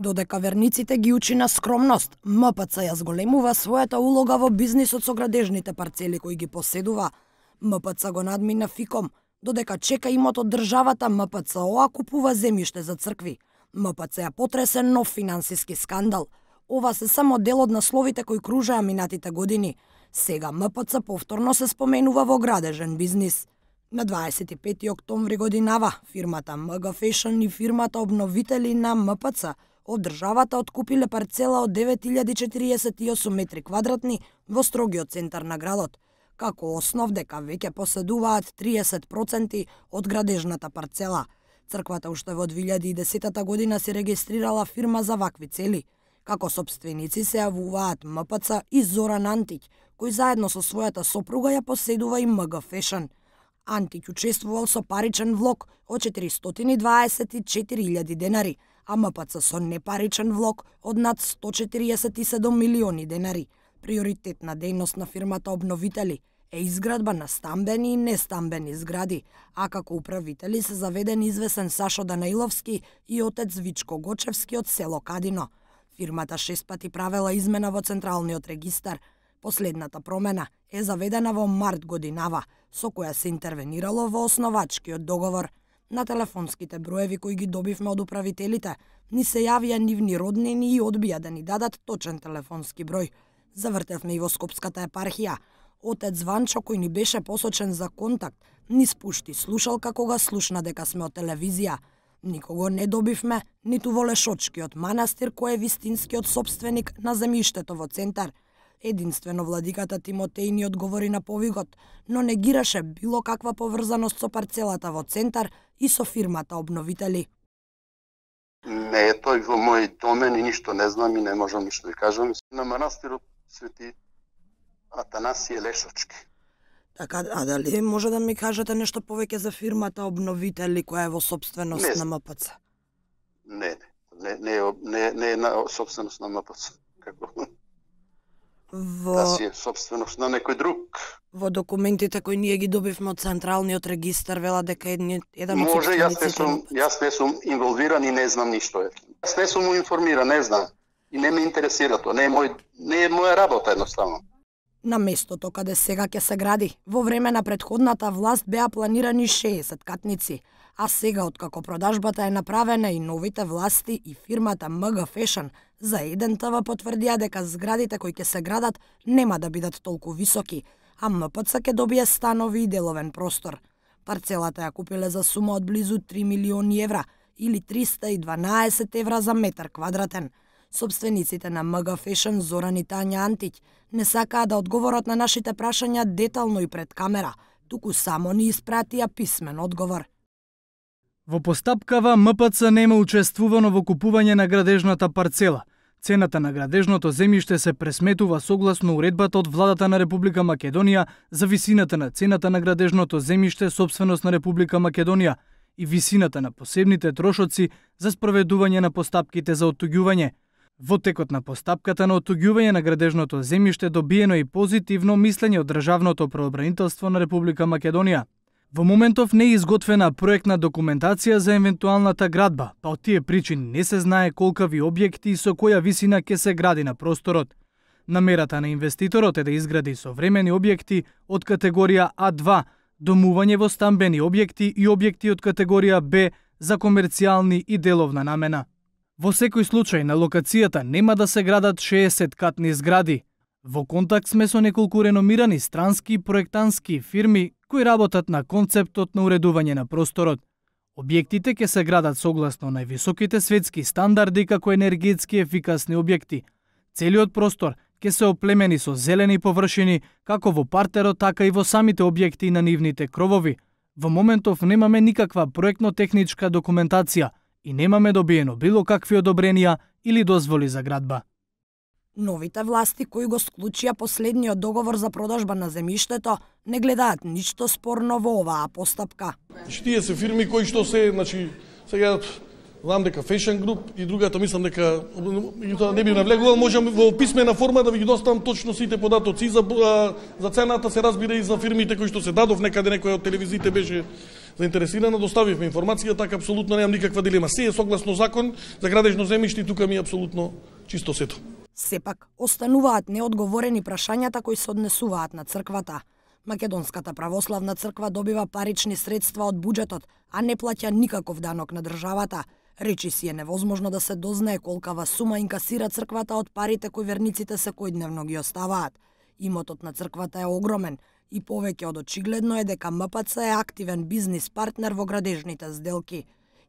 Додека верниците ги учи на скромност, МПЦ ја зголемува својата улога во бизнисот со градежните парцели кои ги поседува. МПЦ го надмина ФИКОМ, додека чека имот од државата, МПЦ-ОА купува земјиште за цркви. МПЦ ја потресе нов финансиски скандал. Ова се само дел од насловите кои кружеа минатите години. Сега МПЦ повторно се споменува во градежен бизнис. На 25 октомври годинава фирмата МГ Фешн и фирмата обновители на МПЦ од државата откупиле парцела од 9048 метри квадратни во строгиот центар на градот, како основ дека веќе поседуваат 30% од градежната парцела. Црквата уште во 2010 година се регистрирала фирма за вакви цели. Како сопственици се јавуваат МПЦ и Зоран Антиќ, кој заедно со својата сопруга ја поседува и МГ Фешн. Антиќ учествувал со паричен влог од 424.000 денари, а МПЦ со непаричен влог од над 147 милиони денари. Приоритетна дејност на фирмата обновители е изградба на стамбени и нестамбени згради, а како управители се заведен извесен Сашо Данаиловски и отец Вичко Гочевски од село Кадино. Фирмата 6 пати правела измена во Централниот регистар. Последната промена е заведена во март годинава, со која се интервенирало во основачкиот договор. На телефонските броеви кои ги добивме од управителите, ни се јавија нивни роднини и одбија да ни дадат точен телефонски број. Завртевме и во Скопската епархија. Отец Ванчо, кој ни беше посочен за контакт, ни спушти слушалка кога слушна дека сме од телевизија. Никого не добивме, ниту во Лешочкиот манастир, кој е вистинскиот собственик на земјиштето во центар. Единствено владиката Тимотеј ни одговори на повигот, но негираше било каква поврзаност со парцелата во центар и со фирмата обновители. Не е тој во мој домен и ништо не знам и не можам ништо да кажам. На манастирот Свети Атанасије Лешочки. Така, а дали може да ми кажете нешто повеќе за фирмата обновители која е во собственост на МПЦ? Не е на собственост на МПЦ. Како? Да си е собственост на некој друг. Во документите кои ние ги добивме од Централниот регистар велат дека еден од може, јас не сум инволвиран и не знам ништо. Јас не сум информиран, не знам. И не ме интересира тоа, не е моја работа едноставно. На местото каде сега ќе се гради, во време на претходната власт беа планирани 60 катници, а сега откако продажбата е направена и новите власти и фирмата МГ Фешн за еден ТВ потврдија дека зградите кои ќе се градат нема да бидат толку високи, а МПЦ ќе добие станови и деловен простор. Парцелата ја купиле за сума од близу 3 милиони евра или 312 евра за метар квадратен. Собствениците на МГ Фешн Зоран и Тања Антиќ не сакаа да одговорат на нашите прашања детално и пред камера, туку само ни испратија писмен одговор. Во постапкава МПЦ нема учествувано во купување на градежната парцела. Цената на градежното земјиште се пресметува согласно уредбата од владата на Република Македонија за висината на цената на градежното земјиште собственост на Република Македонија и висината на посебните трошоци за спроведување на постапките за оттуѓување. Во текот на постапката на оттуѓување на градежното земјиште добиено и позитивно мислење од Државното правобранителство на Република Македонија. Во моментов не е изготвена проектна документација за евентуалната градба, па од тие причини не се знае колкави објекти и со која висина ќе се гради на просторот. Намерата на инвеститорот е да изгради современи објекти од категорија А2, домување во стамбени објекти и објекти од категорија Б за комерцијални и деловна намена. Во секој случај на локацијата нема да се градат 60 катни згради. Во контакт сме со неколку реномирани странски проектантски фирми кои работат на концептот на уредување на просторот. Објектите ќе се градат согласно највисоките светски стандарди како енергетски ефикасни објекти. Целиот простор ќе се оплемени со зелени површини како во партерот, така и во самите објекти на нивните кровови. Во моментов немаме никаква проектно-техничка документација и немаме добиено било какви одобренија или дозволи за градба. Новите власти кои го склучија последниот договор за продажба на земјиштето не гледаат ништо спорно во оваа постапка. Тие се фирми кои што се, сега знам дека Fashion Group и другата мислам дека не би навлегувал, можам во писмена форма да ви ги доставам точно сите податоци за цената, се разбира и за фирмите кои што се дадов некаде некој од телевизиите беше заинтересирана, доставивме информација, така апсолутно немам никаква дилема. Се е согласно закон за градежно земјиште и тука ми е апсолутно чисто сето. Сепак, остануваат неодговорени прашањата кои се однесуваат на црквата. Македонската православна црква добива парични средства од буџетот, а не плаќа никаков данок на државата. Речи си е невозможно да се дознае колкава сума инкасира црквата од парите кои верниците секојдневно ги оставаат. Имотот на црквата е огромен и повеќе од очигледно е дека МПЦ е активен бизнис партнер во градежните сделки.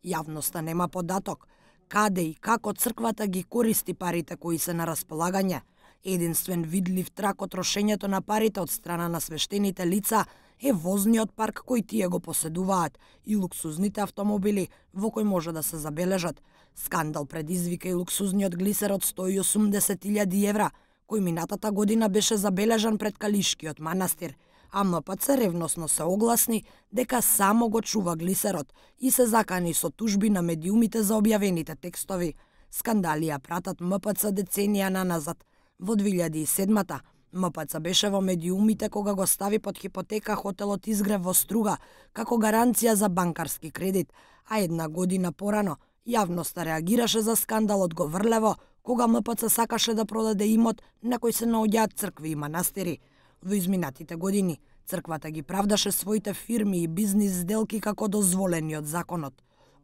Јавноста нема податок каде и како црквата ги користи парите кои се на располагање. Единствен видлив трак од трошењето на парите од страна на свештените лица е возниот парк кој тие го поседуваат и луксузните автомобили во кој може да се забележат. Скандал предизвика и луксузниот глисер од 180.000 евра, кој минатата година беше забележан пред Калишкиот манастир, а МПЦ ревносно се огласни дека само го чува глисерот и се закани со тужби на медиумите за објавените текстови. Скандали ја пратат МПЦ деценија наназад. Во 2007-та МПЦ беше во медиумите кога го стави под хипотека хотелот Изгрев во Струга како гаранција за банкарски кредит, а една година порано јавноста реагираше за скандалот го Врлево, кога МПЦ сакаше да продаде имот на кој се наоѓаат цркви и манастири. Во изминатите години црквата ги правдаше своите фирми и бизнис сделки како дозволени од законот.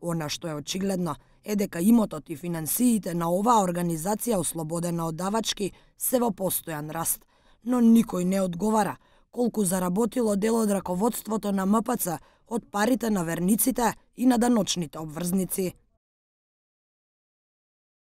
Она што е очигледно е дека имотот и финансиите на оваа организација ослободена од давачки се во постојан раст, но никој не одговара колку заработило дел од раководството на МПЦ од парите на верниците и на даночните обврзници.